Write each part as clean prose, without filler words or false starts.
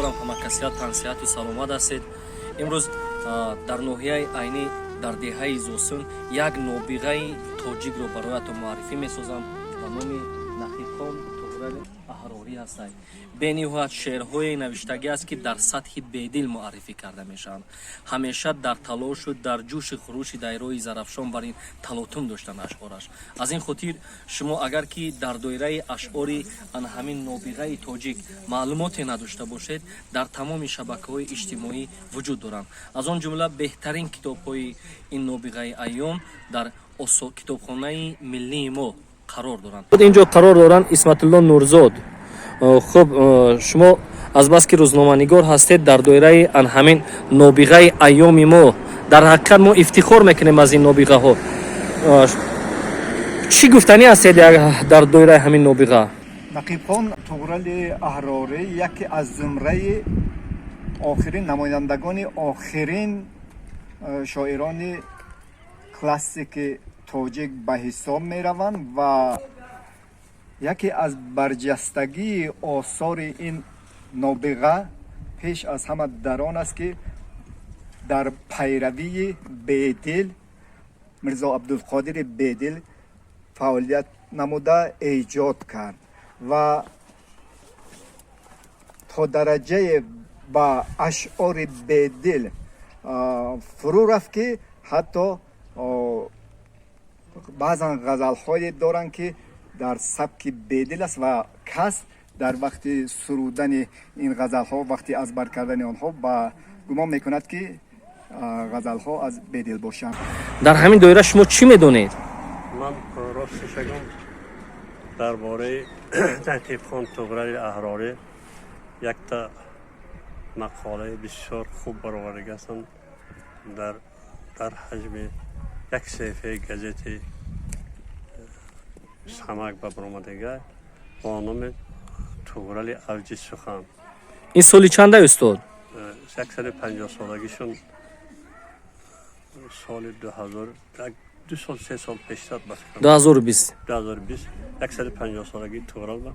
Умедворам, ҳама касият, тансиҳату саломат ҳастед. Имрӯз дар ноҳияи Айнӣ, дар деҳаи Зосун як нобиғаи тоҷикро бароятон муаррифӣ месозам. Ба номи Нақибхон Туғрали Аҳрорӣ ҳастанд. Бениҳоят шеърҳое навиштагӣ аст, ки дар сатҳи Бедил муаррифӣ карда мешаванд. Ҳамеша дар талошу дар ҷӯши хурӯши дайрои Зарафшон бар ин талотум доштанд ашъораш. Аз ин хотир шумо агар ки дар доираи ашъори ана ҳамин нобиғаи тоҷик маълумоте надошта бошед, дар тамоми шабакаҳои иҷтимоӣ вуҷуд доранд. Аз он ҷумла беҳтарин китобҳои ин нобиғаи айём дар китобхонаи миллии мо қарор доранд. Инҷо қарор доранд Исматулло Нурзод. Хуб, шумо азбаски рӯзноманигор ҳастед, дар доираи ан ҳамин нобиғаи айёми мо, дар ҳақиқат мо ифтихор мекунем аз ин нобиғаҳо, чӣ гуфтанӣ ҳастед дар доираи ҳамин нобиға? Нақибхон Туғрали Аҳрорӣ яке аз зумраи охирин намояндагони охирин шоирони классики тоҷик ба ҳисоб мераванд ва яке аз барҷастагии осори ин нобиға пеш аз ҳама дар он аст, ки дар пайравии Бедил, Мирзо Абдулқодири Бедил фаъолият намуда эҷод кард ва то дараҷае ба ашъори Бедил фурӯ рафт, ки ҳатто баъзан ғазалҳое доранд, ки дар сабки Бедил аст ва кас дар вақти сурудани ин ғазалҳо, вақти аз бар кардани онҳо ба гумон мекунад, ки ғазалҳо аз Бедил бошанд. Дар ҳамин доира шумо чӣ медонед? Ман рости шагом дар бораи Нақибхон Туғрали Аҳрорӣ якта мақолаи бисёр хуб баровардагӣ ҳастанд дар ҳаҷми як саҳифаи газети Самак ба баромадага бо номи «Туғрали авҷи сухан». Ин соли чанда, устод? 150-солагишон соли 2000, 2 сол, 3 сол пештар ба фикрам. 2020. 2020, 150-солагии Туғрал ба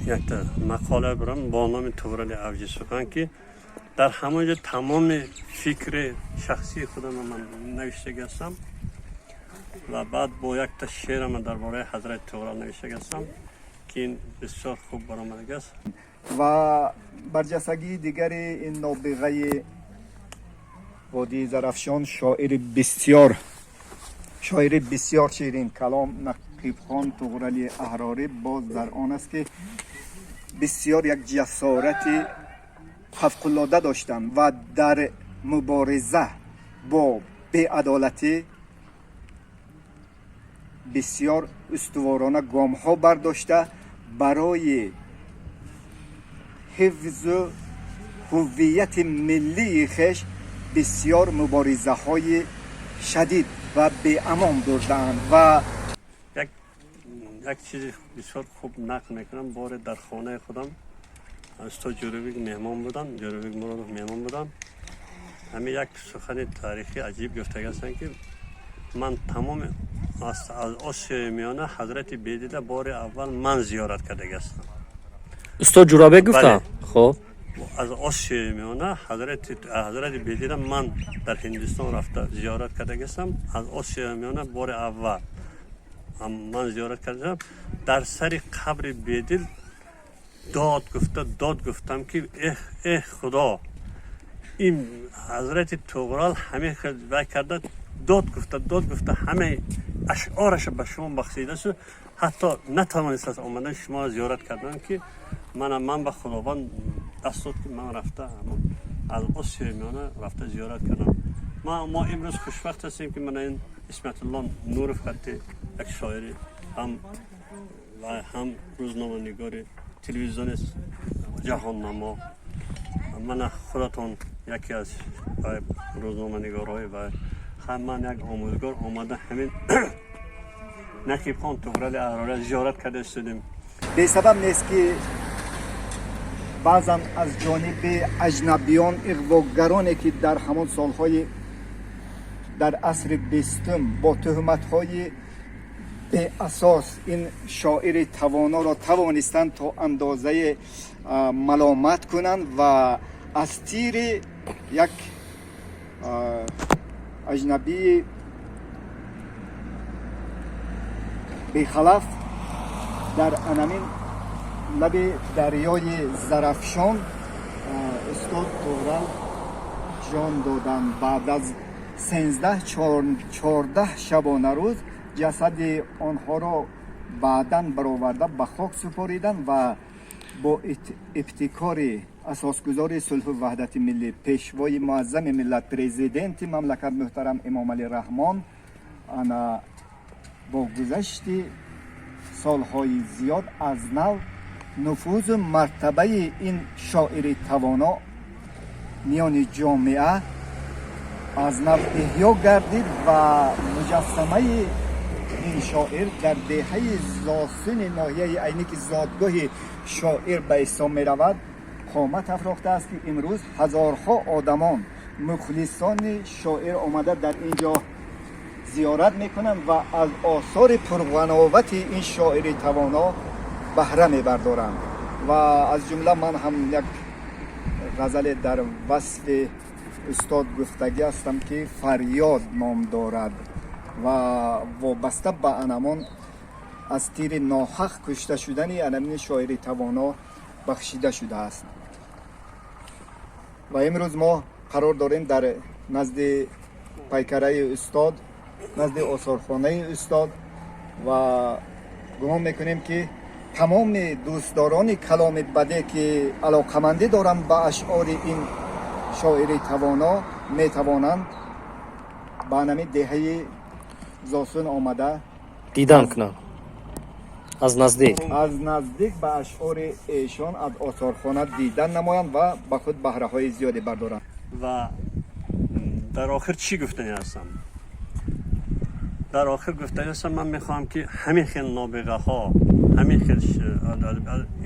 якта мақола бурам бо номи «Туғрали авҷи сухан», ки дар ҳамон ҷо тамоми фикри шахсии худамро ман навиштагӣ ҳастам ва баъд бо якта шеърама дар бораи ҳазрати Туғрал навиштагӣ ҳастам, ки ин бисёр хуб баромадагӣ аст. Ва барҷастагии дигари ин нобиғаи водии Зарафшон, шоири бисёр ширин калом Нақибхон Туғрали Аҳрорӣ боз дар он аст, ки бисёр як ҷасорати фавқулода доштанд ва дар мубориза бо беадолатӣ бисёр устуворона гомҳо бардошта, барои ҳифзу ҳуввияти миллии хеш бисёр муборизаҳои шадид ва беамон бурдаанд ва Як чизи бисёр хуб нақл мекунам. Боре дар хонаи худам устод Ҷӯрабек меҳмон буданд, Ҷӯрабек Муродов меҳмон буданд. Ҳамин як сухани таърихӣ аҷиб гуфтагӣ ҳастанд, ки ман тамоми аз Осиёи Миёна ҳазрати Бедила бори аввал ман зиёрат кардагӣ ҳастам. Устод Ҷурабек гуфтам, хуб. Аз Осиёи Миёна ҳазрати Бедила ман дар Ҳиндустон рафта зиёрат кардагӣ ҳастам. Аз Осиёи Миёна бори аввал ман зиёрат кардам. Дар сари қабри Бедил дод гуфта, дод гуфтам, ки эҳ, эҳ, Худо, ин ҳазрати Туғрал ҳамин вай карда, дод гуфта, дод гуфта, ҳамаи ашъораша ба шумо бахшидасу ҳатто натавонистааст омадан шуморо зиёрат кардан, ки мана ман ба Худованд даст дод, ки ман рафта аз Осиёи Миёна рафта зиёрат кардам. Мо имрӯз хушбахт ҳастем, ки мана ин Исматулло Нуров хатти як шоири ҳам ва ҳам рӯзноманигори телевизиони Ҷаҳоннамо, мана худатон яке аз рӯзноманигорҳои ва ҳам ман як омӯзгор омада ҳамин Нақибхон Туғрали Аҳрория зиёрат карда истодем. Бесабаб нест, ки баъзан аз ҷониби аҷнабиён, иғвогароне, ки дар ҳамон солҳои дар асри бистум бо туҳматҳои Беасос ин шоири тавоноро тавонистанд то андозае маломат кунанд ва аз тири як аҷнабии бехалаф дар анамин лаби дарёи Зарафшон устод Туғрал ҷон доданд. Баъд аз 13-14 шабонарӯз ҷасади онҳоро баъдан бароварда, ба хок супориданд ва бо ибтикори асосгузори сулҳу ваҳдати миллӣ, пешвои муаззами миллат, президенти мамлакат муҳтарам Эмомалӣ Раҳмон, ана бо гузашти солҳои зиёд аз нав нуфузу мартабаи ин шоири тавоно миёни ҷомеа аз нав эҳё гардид ва муҷассамаи ин шоир дар деҳаи Зосуни ноҳияи Айнӣ, ки зодгоҳи шоир ба ҳисоб меравад, қомат афрохтааст, ки имрӯз ҳазорҳо одамон, мухлисони шоир, омада дар ин ҷо зиёрат мекунанд ва аз осори пурғановати ин шоири тавоно баҳра мебардоранд. Ва аз ҷумла ман ҳам як ғазале дар васфи устод гуфтагӣ ҳастам, ки «Фарёд» ном дорад ва вобаста ба анамон аз тири ноҳақ кушта шудани анамини шоири тавоно бахшида шудааст. Ва имрӯз мо қарор дорем дар назди пайкараи устод, назди осорхонаи устод ва гумон мекунем, ки тамоми дӯстдорони каломи бадеъ, ки алоқамандӣ доранд ба ашъори ин шоири тавоно, метавонанд ба анами деҳаи Зосун омада дидан кунанд аз наздик. Аз наздик ба ашъори эшон аз осорхона дидан намоянд ва ба худ баҳраҳои зиёде бардоранд. Ва дар охир чӣ гуфтанӣ ҳастам? Дар охир гуфтанӣ ҳастам, ман мехоҳам, ки ҳамин хел нобиғаҳо, ҳамин хел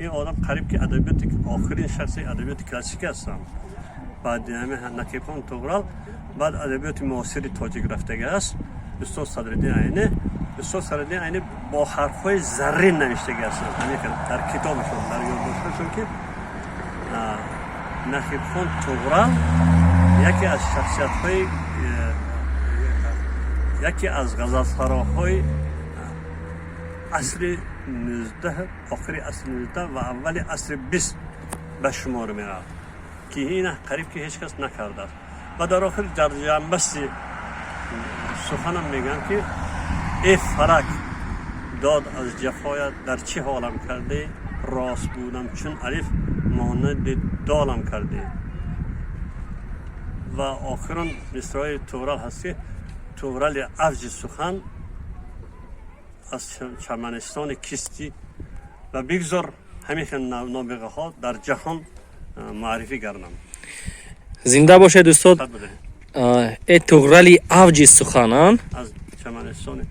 ин одам қариб ки адабиёти охирин шахси адабиёти классикӣ ҳастам. Баъди ҳамин Нақибхон Туғрал баъд адабиёти муосири тоҷик рафтагӣ аст устод Садриддин Айнӣ. Устод Садриддин Айнӣ бо ҳарфҳои заррин навиштагӣ ҳастанд ҳамин хел дар китобашон, дар ёддошташон, ки Нақибхон Туғрал яке аз шахсиятҳои, яке аз ғазалсароҳои асри 19, охири асри 19 ва аввали асри 20 ба шумор меравад, ки ин қариб ки ҳеҷ кас накардааст. Ва дар охир, дар ҷамъбасти суханам мегӯям, ки э фалак, дод аз ҷафоят дар чӣ ҳолам кардӣ, рост будам чун алиф, монанди долам кардӣ. Ва охирон мисраи Туғрал ҳаст, ки Туғрали авҷи сухан аз чаманистони кистӣ. Ва бигзор ҳамин хел нобиғаҳо дар ҷаҳон муаррифӣ гарданд. Зинда бошед, устод. Э Туғрали авҷи суханан аз чаманистони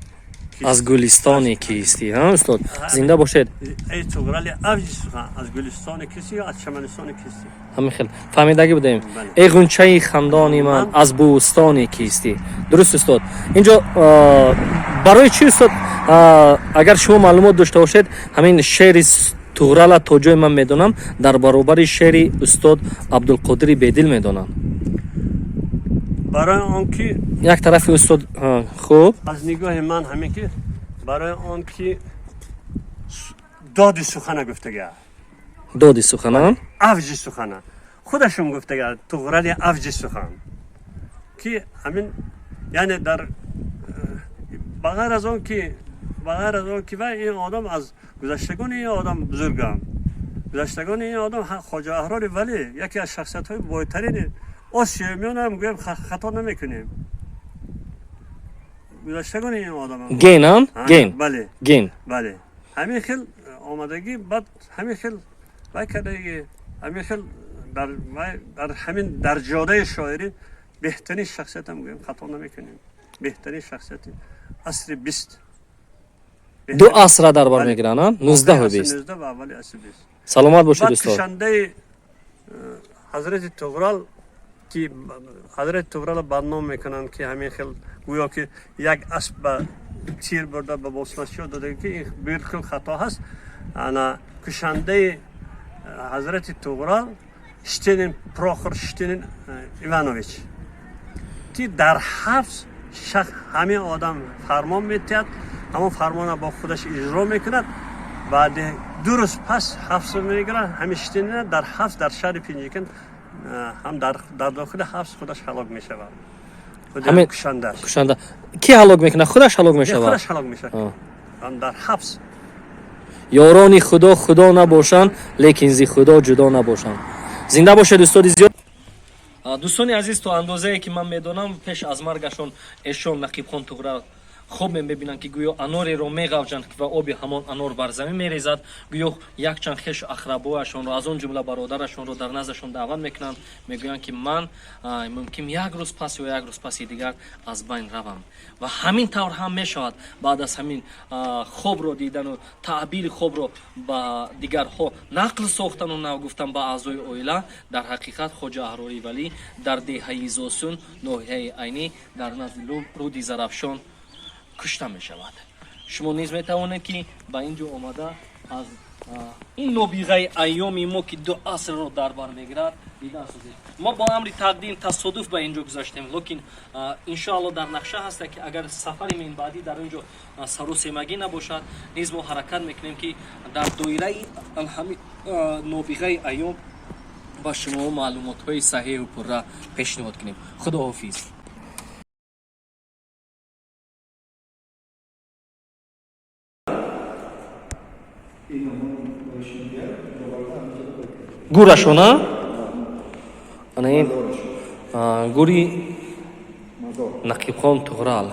аз гулистони кистӣ, устод, зинда бошед. Эй Туғрали авҷи сухан аз гулистони кистӣ ё аз чаманистони кистӣ. Ҳамин хел фаҳмидагӣ будем. Эй ғунчаи хандони ман аз бӯстони кистӣ. Дуруст, устод. Инҷо барои чӣ, устод, агар шумо маълумот дошта бошед, ҳамин шеъри Туғрала, то ҷое ман медонам, дар баробари шеъри устод Абдулқодири Бедил медонанд? Барои он ки як тарафи устод, хуб. Аз нигоҳи ман ҳамин ки барои он ки доди сухана гуфтага. Доди сухана. Авҷи сухана худашон гуфтага, Туғрали авҷи сухан, ки ҳамин, яъне дар ба ғайр аз он ки вай ин одам аз гузаштагони ин одам бузургам, гузаштагони ин одам Хоҷа Аҳрори Валӣ, яке аз шахсиятҳои бойтарини Осиёи Миёна гӯем, хато намекунем, гузаштагони ин одам. Ген, ген. Бале. Ген. Бале, ҳамин хел омадагӣ, баъд ҳамин хел вай кардагӣ, ҳамин хел дар вай, дар ҳамин дар ҷодаи шоирӣ беҳтарин шахсиятам гӯем, хато намекунем, беҳтарин шахсияти асри 20. Ду асра дар бар мегиранд, 19-у 20. 19 ва аввали асри 20. Саломат бошед, устод. Кушандаи ҳазрати Туғрал, ки ҳазрати Туғрала бадном мекунанд, ки ҳамин хел гӯё ки як асп ба Тир бурда ба босмачиҳо дода, ки ин билкул хато ҳаст. Ана кушандаи ҳазрати Туғрал Штенин, Прохор Штенин Иванович, ки дар ҳабс ҳамин одам фармон метиҳад, ҳамон фармона бо худаш иҷро мекунад. Баъди 2 рӯз пас ҳабс мегирад ҳамин Штенина. Дар ҳабс, дар шаҳри Пинҷикент, ҳам дар дохили ҳабс худаш ҳалок мешавад, худи кушандаш. Кушанда ки ҳалок мекунад, худаш ҳалок мешавад? Худаш ҳалок мешавад ҳам дар ҳабс. Ёрони Худо худо набошанд, лекин зи Худо ҷудо набошанд. Зинда бошед, устоди зиёд. Дӯстони азиз, то андозае ки ман медонам, пеш аз маргашон эшон, Нақибхон Туғра, хоб мебинанд, ки гӯё анореро меғавҷанд ва оби ҳамон анор бар замин мерезад. Гӯё якчанд хешу ақрабояшонро, аз он ҷумла бародарашонро, дар наздашон даъват мекунанд. Мегӯянд, ки ман мумкин як рӯз пас ё як рӯз паси дигар аз байн равам, ва ҳамин тавр ҳам мешавад. Баъд аз ҳамин хобро дидану таъбири хобро ба дигарҳо нақл сохтану нав гуфтан ба аъзои оила, дар ҳақиқат Хоҷа Аҳрорӣ Валӣ дар деҳаи Зосун, ноҳияи Айнӣ, дар назди руди Зарафшон кушта мешавад. Шумо низ метавонед, ки ба ин ҷо омада, аз ин нобиғаи айёми мо, ки ду асрро дар бар мегирад, дидан созед. Мо бо амри тақдим, тасодуф ба ин ҷо гузаштем, лекин иншоалло дар нақша ҳаста, ки агар сафари минбаъдӣ дар ин ҷо сарусемагӣ набошад, низ мо ҳаракат мекунем, ки дар доираи ҳами нобиғаи айём ба шумо маълумотҳои саҳеҳу пурра пешниҳод кунем. Худоҳофиз. Гурашона, ана ин гури Нақибхон Туғрал.